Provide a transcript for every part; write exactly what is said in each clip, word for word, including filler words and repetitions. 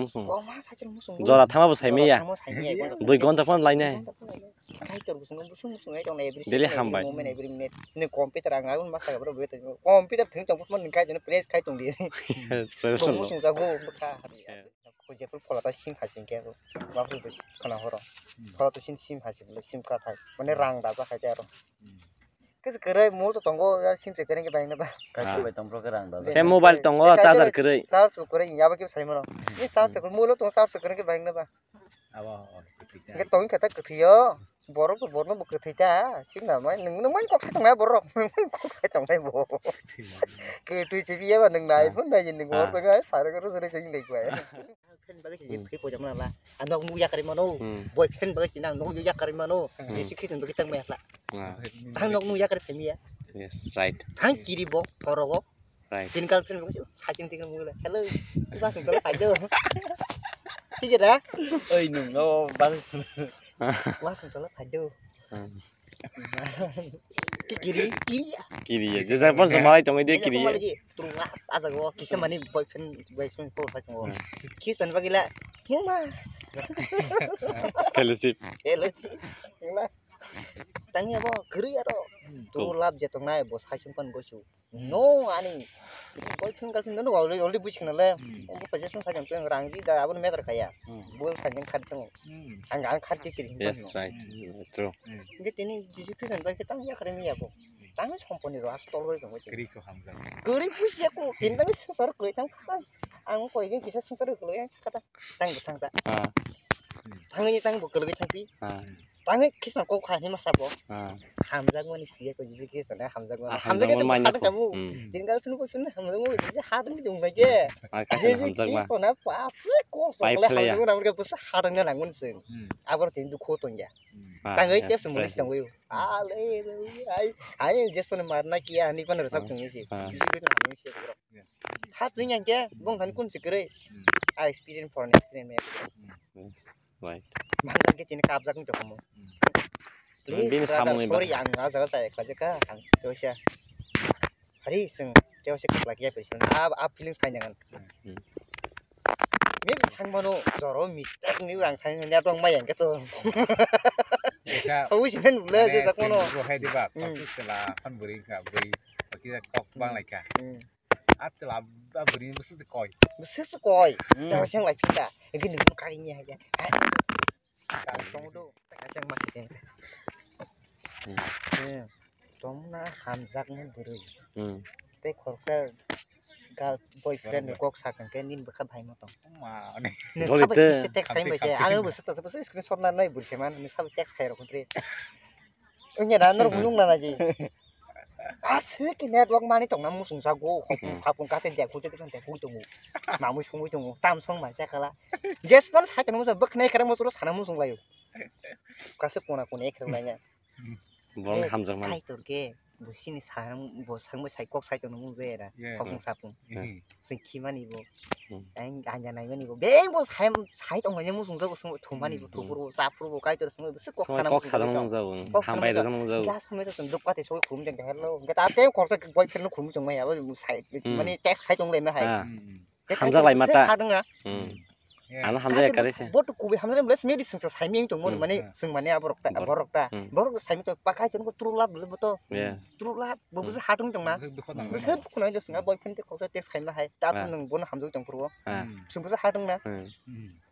Musung. Koma cycle musung. Jora thama bo saimaya. Jora thama saimaya. Dui gonta phone lainai. Dui gonta phone lainai. Kaitor busung busung busung ai tong every Daily second, hambai. Every moment, every minute. Ni computer ang abun masa bro beto. Computer thung tong phone ni kai tong press kai tong di. Yes, press tong. Musung jago bukha hari. Yes. Ko je phone phola ta sim hasing ke. Ba phone khana horo. Phola to sim sim hasing le sim card hai. Mane rang da ja khai te aro. Kis kwrwi mo to tongo ya sim se kwrwi ke bayang na ba. Kaitor bai tong pro ke rang da. Same mobile tongo, charger kwrwi. Charge kwrwi ya ba ke sai mano. Ni charge kwrwi mo lo to charge kwrwi ke bayang na ba. Abo. Ke tong kata kwthwi yo. Borok to borno bo kwthwi ta. Sim na mai nung nung mai kok sai tong na borok. Kok sai tong nai bo. Kwthwi se biya ba nung nai phone nai nung borok ko sai ro ro ro jing dai kwai. Friend bagwi se Hmm. Phai pojam na la. Ang nok nu yakarwi mano. Hmm. Boyfriend bagwi se nang nok yakarwi mano. Hmm. Jisi khitin bagwi tang maya la. Ah. Ang nok nu yakarwi phai miya. Yes, right. Ang kiri bo porogo. Right. Tin girlfriend bagwi se sachin tin mula. Hello. Ba sung tala phai do. Thik da? Oi nung no ba. Ba sung tala phai do. Hmm. Ki kiri, kiri. Kiri ya. Jesa pon sa malai tong dia kiri ya. Malai ji. Trunga ajago kisa mani boyfriend boyfriend ko sa tongo. Kisan bagila. Hima. Fellowship. Fellowship. Hima. Tangi abo kiri aro. True love je tongnai bo sai sung pan gosu. No ani. Boyfriend girlfriend no already already buchikna le. Obo pa jesung sai jang tong rang di da abon matter kaya. Bo sai jang khat tong. Ang ang khat di siri. Yes, right. True. Hingke tini decision bai khe tang yakarwi manya bo. Tang somponi ro as tol roi tongo. Kwrwi kho hamjak. Kwrwi bujiya ko, tini tang swngchar kwrwi tang kha. Ang koi din kisa swngchar kwrwi ang kha ta. Tang bo thang sa. Ah. Tangni tang bo kwrwi thang pi. Ah. Tangni kisa kok kha ni masa bo. Ah. Hamjak mani siya ko jiji kisa na hamjak mani. Ah, hamjak mani manya kamu. Hmm. Din gal sunu ko sunu hamjak mani jiji hadung jung bai ke. Ah, kisa hamjak ma. Kisa na pas ko so le hamjak mani ke pas hadung na nangun sing. Hmm. Abor tin du kho tong ya. Hmm. Ah, tangwi yes, te sumuni tangwi. Ale, ai, ai, jespan marna kiya, ani pan rwchap tongwi si. Ah. Bisi bisi tongwi si bro. Yes. Hat jing yang ke, bong kan kun sikre. Hmm. Ah, experience for an experience me. Hmm. Yes, right. Manjak ke tini kapjak ni tokomo. Hmm. Please, bini brother, samung ni sorry, ba. Ang ah jaga sa ekla jeka, ang dosa. Hari sing, teo se kaplak ya pesen. Ah, ah, feelings fine dengan. Hmm. Maybe thang mano, joro mistake ni ang thang ni atong mai yang keto. Kaisa. Sawi sini nule je tak mano. Bro hai diba, hmm. Kok tu chela, kan buri ka buri, pati kok bang lai ka. Hmm. At chela, ba buri mesti sekoi. Mesti sekoi. Hmm. Dah siang lai pita. Lagi nunggu kali ni aja. Tong do, tong do. Tong do. Tong do. Hmm. Tong na hamjak ni bwrwi. Hmm. Tei khoroksa girl boyfriend ni kok sakang khe nini bwkha bhai ma tong. Ma, ne. Doli sabai te. Kisi text time bai se. Ano bwsa to bwsa screenshot na nai bwrwi se man. Ne sabai text khai rok khe. Unya na norok nung na naji. Aswk ke network mani tongna musung jago. Hmm. Sapung kase dek hute tong dek hui tongo. Mamui sungui tongo. Tam song mai jakala. Jespan sai tongmo sa bwkhnai kara mo choro sana musung layo. Kase kona kona ek rok laina. Borok hamjak mani. Kaitor ke bo sini sa bo sangbai sai kok sai tongmo je era. Yeah. Kokung sapung. Yes. Sing khimani bo. Hmm. Ang anja naimani bo. Beng bo sai sai tong mani musung jago sung thumani bo thupur bo sapur bo kaitor sung bo se kok sana kok sajang nung jago. Hambai rajang nung jago. Gas hambai rajang duk pate soi khum jeng hello. Gata te kok sa boyfriend no khum jeng mai abo sai mani text khai tong le ma hai. Ah. Hamjak lai mata. Hadung na. Hmm. Ano hamjak kare se. Bo to kubi hamjak le simi di sung sa sai mi tong mon mani sung mani aborok ta aborok ta. Hmm. Borok sai mi to pakai tong true love le bo to. Yes. True love. Bo bwsa hatung tong na. Bwsa dukhu nang. Bwsa dukhu nang, swnga boyfriend tei khoroksa text khaima hai. Tabuk nwng bono hamjagwi tong phuru o. Chwng bwsa hatung na.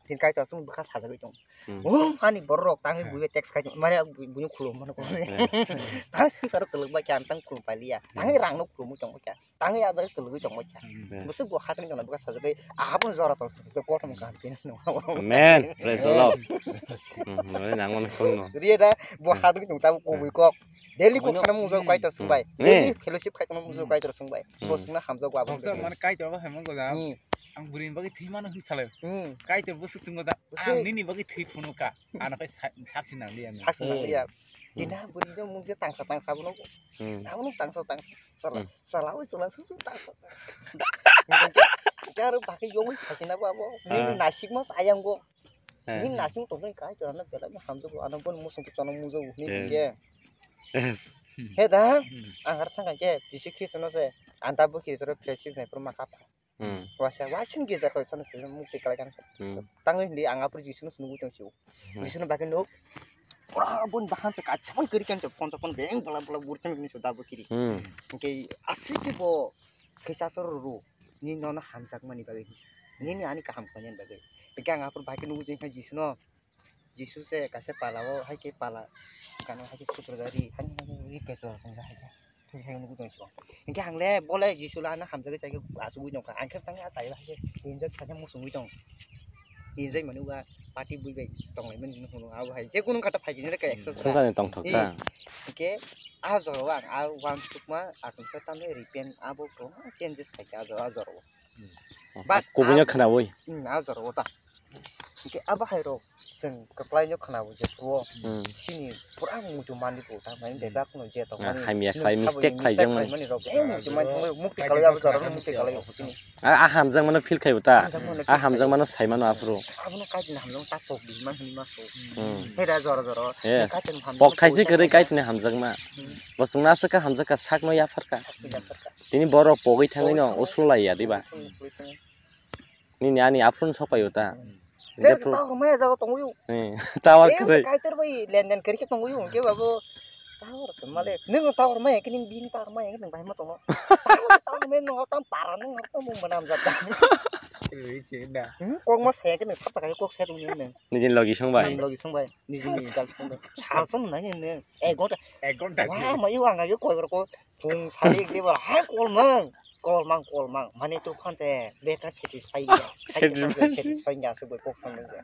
Tin kaitor chwng bwkha sajagwi tong. Hmm. Oh, hani borok tangwi buibai text khai tong. Mane buino khulum mano. Yes. Tang swngcharo kwlwk bai kha, ang tang khulum pailiya. Tangwi rangno khulumwi tong bai kha. Tangwi ah jaga kwlwgwi tong bai kha. Yes. Bwswk bo hatung tong na bwkha sajagwi. Abono jora tong sajagwi kothoma kaham khe nang. Amen. Praise the Lord. Hmm, nangmani khulumno. Riya da bo hatung tong tabuk kubui kok. Daily kok sana mungjago kaitor swngbai. Daily fellowship khai tongna mungjago kaitor swngbai. Bo swngna hamjago abo. Doctor mane kaitor bo hamjago da. Hmm. Ang bwrwi bagwi thwi mano hin sale. Hmm. Kaitor bo swngjago da. Ang nini bagwi thwi phunukha. Ano kai sak sinang liya. Sak sinang liya. Dina bwrwi no mungje tangsa tangsa bono. Hmm. Abono tangsa tangsa. Sala sala oi sala susu tangsa. Karo bagwi yongwi khasina bo abo. Nini nasik mas ayang go. Nini nasing tongmani kaitor ano belai no hamjago, ano bono musung twi chana mungjago hinwi hwnkhe. Yes. He da, ang har thang khe Jisu Khristo no se, ang tabuk Khristo ro friendship nai phuru ma kha pha. Hmm. Wasa, wasing gija koi sana sila mukti kalai kan. Hmm. Tangwi hindi ang apur Jisu no sunu tong siu. Hmm. Jisu no bakin nuk. Pura bun bahan se kacha pun kiri kan se pon se pon beng bela bela burchem ni so dabu kiri. Hmm. Oke, asli ki bo kisa sor ru. Ni nono hamjak mani bagai. Ni ni ani kaham konyen bagai. Oke, ang apur bakin nuk jeng Jisu no. Jisu se kaisa pala o hai khe pala gana hai khe kutur gari hani hani ri kecho tong hai khe hai khe nugu tong sio. Hinkhe ang le bole Jisu la ano hamjagwi chai khe achugwi tong kha. Ang khe tang a chai hai khe enjoy khaina muchungwi tong. Enjoy mani uga party bui bai tong lai mani hino abo hai je kunu kata phai khe exercise. Sajani tong thok ta. Hinkhe a jora o ang a uansukma a tongsa tamni repent abo kwbangma changes khai kha a jora o. But kubui no khwnawi. Hmm, a jora o ta. Hinkhe abo hai rok chwng kwplai no khwnawi je o. Hmm. Chini pura muitu mani bo ta mai Hmm. bebak no je tong Ah, mani. Hamya Nwng khlai sabo mistake nwng khlai mistake jang mani. Khlai mani rok. Eh, muitu mani thangwi mukti kalai abo jora no mukti kalai o chini. Ah, ah, hamjak mano feel khai bo ta. Hamjak mano Ah, feel hamjak khai. Mano sai mano afro. Abo no kaitini hamjak ta pok di man hini ma so. Hmm. Hera jora jora. Yes. Kaitini hamjak Pok thaisi koi kwrwi ta kaitini hamjak ma. Hmm. Bo chwng no aswk kha hamjak kha sak no yaphar kha. Sak no yaphar kha. Tini borok pogwi thangwi no uslai ya diba. Nini ani aphuru sok paio ta. Hwnkhe phuru- Tower maya jaga tongwi. Eh, tower kwrwi. Kaitor bai lenden kwrwi khe tongwi hwnkhe babo. Tower se male. Nwng tower maya khe nini bini tower maya khe nwng bai ma tongo. Tower maya nwng tam para nwng tam mung manam jat. Kok ma saya khe nwng sat kai kok saya tongwi nwng. Nijin logi song bai. Logi song bai. Nijin ni kal song bai. Sal song nai nwng. Ek ghonta. Ek ghonta. Wa ma yu ang ayo koi ko. Phung sari ekde bar hai kolmang, kolmang, kolmang. Mane to phan se beka satisfy ya. Satisfy. Satisfy ya se boi kok samung se.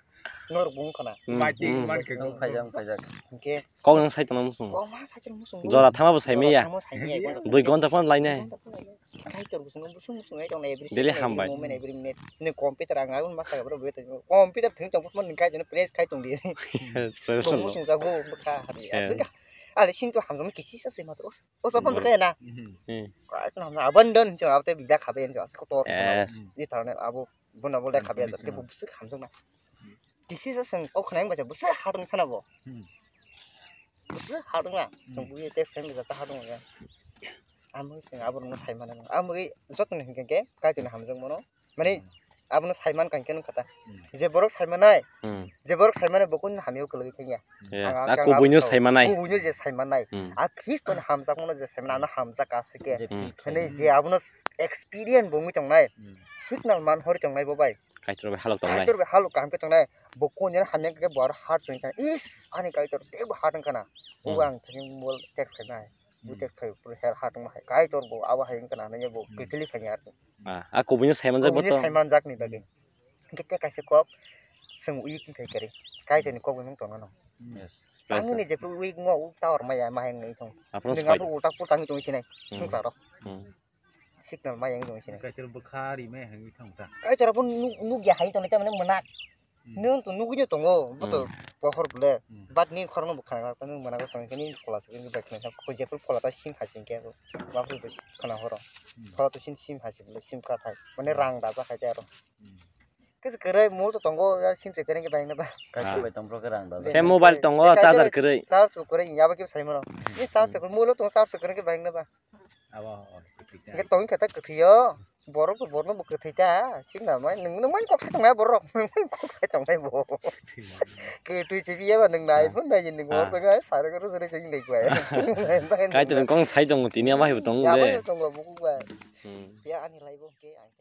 Nor bung khana. Hmm, Mati hmm. Man ke Nung khaijak, khaijak. Oke. Kok nang sai tongma musung. Kok ma sai tongma musung. Jora thama bo sai meya. Thama sai meya. Dui ghonta phan lai nai. Kai tor busung busung busung ai tong every Daily second, hambai. Every moment, every minute. Ne computer ang agun masa bro beta. Computer thing tong phan kai jeno press khai tong di. Yes, press Tong lo. Musung jago bkha hari. Yes. Asika. Ale sing to hamjam kisi sa se matro. O sa pon kaya na. Hmm. Kaya na na abandon jo abte bida khabe jo as kotor. Yes. Di tarne abo bona bole khabe ja te busuk hamjak na. Kisi sa seng o khna ba busuk harung khana bo. Hmm. Busuk harung na. Seng Hmm. Bu text khain ja harung ya. Amo seng abo no sai mana. Amo jotni hingke ke kai tini hamjak mono. Mane abono saiman kankhe nung kata. Hmm. Je borok saimanai, Hmm. Je borok saimanai bo kunu hamya kwlwi thangya. Yes, Ang a ang kubuino saimanai. Kubuino je saimanai. Hmm. A Khristo ni hamjakmano je saimanai ano hamjak aswk khe. Je Hmm. Phil Mane khlaimani. Je abono experience bo wngwi tongnai. Hmm. Signal man hori tongnai bo bai. Kaitor bai halok tongnai. Kaitor bai halok kaham khe tongnai. Bo kunu hamya khe bo aro heart chwng thang. Is ani Kaitor teibo heart wngkha na. O Hmm. Ang thani mol text khainai. Bo Hmm. Text khai pura hel heart wngma hai. Kaitor bo abo hai wngkha na hinwi bo Hmm. Kwthwli phaini aro. Ah, a kubuino saimanjak bo Kubuino to. Saimanjak ni bagwi. Hwnkhe tei kaisa kok chwng weak wngkha kari. Kaitor ni kok bai mung tongmano. Yes. Special. Ang ni je weak ngo uk tower maya ma heng ni thong. Aphuru Nung sai. Aphuru utak pur tangwi tongwi sinai. Hmm. Swngcharo. Hmm. Signal maya wngwi tongwi sinai. Kaitor bwkha ri maya hengwi thang ta. Kaitor bo nuk, nuk ya hai tongwi tamani mwnak. Hmm. Nwng to nugui no tongo, bo to Hmm. Pohor bole. Hmm. But ni khorokno bo khana, nwng mana gos tong khe ni phola se, ni bai khna, ko je phola ta sim hai sing khe, ma phola khana horo. Hmm. Phola to sim, sim hai sing bole, sim card hai. Mane Hmm. Rang da ba khai te aro. Hmm. Kis kere mo to tongo, ya sim se kere ke bai na ba. Kai Ah. Bai tong pro ke rang da. Se mobile tongo, Kai charger kere, kwrwi. Charge kwrwi, ya ba ke sai mano. Ni charge kwrwi, mo lo to charge kwrwi ke bai na ba. Abo, oh, kwthwi ta. Hingke tongwi khe ta kwthwio. Borok bo borokno bo kwthwi ta. Singna mai nwng, nwng mai kok sai tongnai borok. Nwng mai kok sai tongnai bo. Kwthwi mano. Kwthwi se biya ba nwng nai Ah. Phone nai nwng Ah. Hor tongo ai sara koro sara koro nai kwai. Kaitor kong sai tongo tini ama hai bo tongo Ya, de. Bai tongo buku bai. Hmm. Ya ani lai bo ke ang.